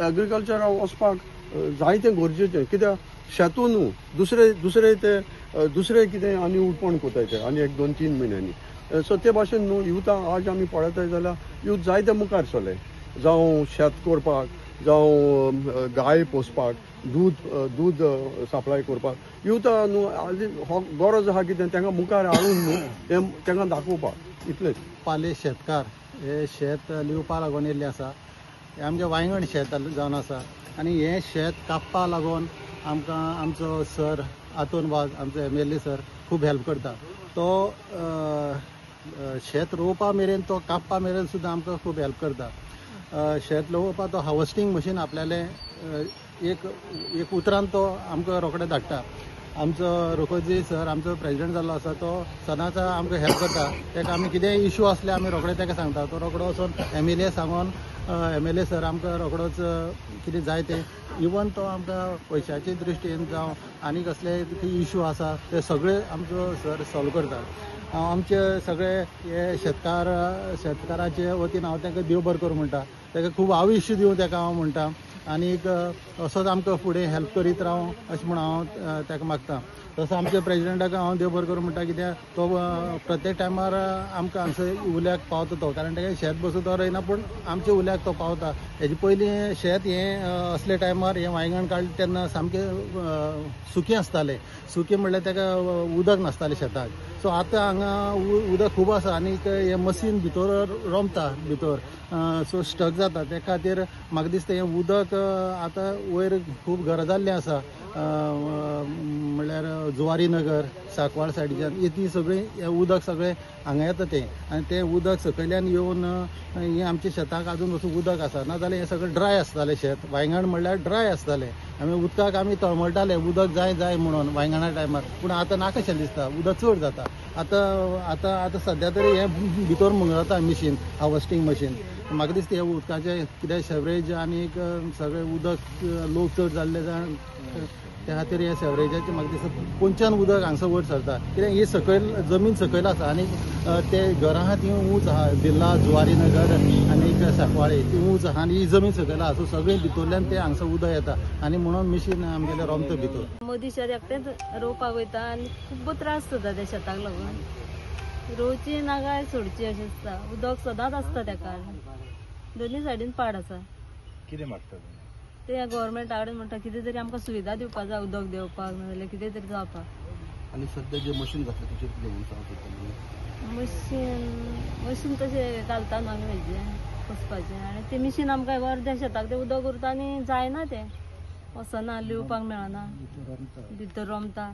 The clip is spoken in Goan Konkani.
एग्रीकल्चरा वचपाक जायतें गरजेचें, कित्याक शेतू न्हू दुसरे दुसरे ते दुसरे कितें आनी उत्पन्न कोताय ते आनी 1 2 3 म्हयन्यांनी. सो ते भाशेन न्हू युथा आज आमी पळयताय जाल्यार यूथ जायते मुखार सरले, जावं शेत करपाक, जावं गाय पोसपाक, दूद दूद सप्लाय करपाक. युथा न्हू आज हो गरज आहा कितें तांकां मुखार हाडून न्हू तें तांकां दाखोवपाक इतलेंच. पाले शेतकार हे शेत लिवपा लागून येयल्लें आसा. हें आमचें वांयगण शेत जावन आसा आनी हें शेत कापपा लागून आमकां आमचो सर आतोन वाज, आमचो MLA sir खूब हेल्प करता. तो शेत रोवपा मेरेन, तो कापपा मेरेन सुद्दां आमकां खूब हेल्प करता. शेत रोवपा तो हार्वस्टींग मशीन आपल्यालें एक एक उतरान तो आमकां रोखडे धाडटा. आमचो रोखोजी सर आमचो प्रेजिडेंट जाल्लो आसा, तो सदांच आमकां हेल्प करता. ताका आमी कितेंय इशू आसले आमी रोखडे ताका सांगता, तो रोखडो वचोन MLA सांगोन MLA sir आमकां रोखडोच कितें जाय तें, इवन तो आमकां पयशाचे दृश्टीन जावं आनी कसले इशू आसा ते सगळे आमचो सर सॉल्व करता. हांव आमचे सगळे हे शेतकार शेतकाराचे वतीन हांव तांकां देव बरें करूं म्हणटा, ताका खूब आयुश्य दिवं ताका हांव म्हणटा आनीक असोच आमकां फुडें हेल्प करीत रावं अशें म्हूण हांव ताका मागता. तसो आमच्या प्रेजिडेंटाक हांव देव बरें करूं म्हणटा, कित्याक तो प्रत्येक टायमार आमकां हांगसर उल्याक पावता तो, कारण ताका शेत बसून तो रोयना पूण आमच्या उल्याक तो पावता. हेजे पयलीं शेत हें असले टायमार हें वांयगण काडलें तेन्ना सामकें सुकें आसतालें. सुकें म्हणल्यार ताका उदक नासतालें शेताक. सो आतां हांगा उदक खूब आसा आनीक हें मशीन भितर रोमता भितर, सो स्टक जाता. ते खातीर म्हाका दिसता हें उदक आतां वयर खूब गरज जाल्लें आसा, म्हणल्यार जुवारी नगर सांकवाळ सायडीच्यान ती सगळीं उदक सगळें हांगा येता तें, आनी तें उदक सकयल्यान येवन हें आमच्या शेताक आजून वचून उदक आसा, नाजाल्यार हें सगळें ड्राय आसतालें शेत. वांयगण म्हणल्यार ड्राय आसतालें, आमी उदकाक आमी तळमळटाले उदक जाय जाय म्हणून वांयगणा टायमार, पूण आतां नाकाशें दिसता, उदक चड जाता. आतां आतां आतां सद्या तरी हें भितर मुंगरता मशीन, हार्वस्टींग मशीन. म्हाका दिसता हें उदकाचें कितें सेवरेज आनीक सगळें उदक लोक चड जाल्ले जाण त्या खातीर हे सेवरेजाचें म्हाका दिसता पोंच्यान उदक हांगसर वयर सरता, कित्याक ही सकयल जमीन सकयल आसा आनी ते घरां आहा ती ऊंच आहा, बिर्ला जुवारी नगर आनीक सांकवाळे ती ऊंच आहा आनी ही जमीन सकयल आहा, सो सगळें भितरल्यान ते हांगसर उदक येता आनी म्हणून मशीन आमगेलें रोमता भितर. मदीं शेत एकटेंच रोवपाक वयता आनी खूब त्रास जाता त्या शेताक लागून, रोवची ना काय सोडची अशें दिसता. उदक सदांच आसता तेका, दोनूय सायडीन पाड आसा. कितें मागता ते गव्हर्मेंटा कडेन म्हणटा कितें तरी आमकां सुविधा दिवपाक जाय, उदक देंवपाक नाजाल्यार कितें तरी जावपाक. आनी सद्या जे मशीन घातलें तेचेर कितें म्हणून सांगता? मशीन मशीन तशें घालता न्हू आमी हेजें कसपाचें, आनी तें मशीन आमकां अर्द्या शेताक तें उदक उरता आनी जायना, तें वचना, लिवपाक मेळना, भितर रोमता.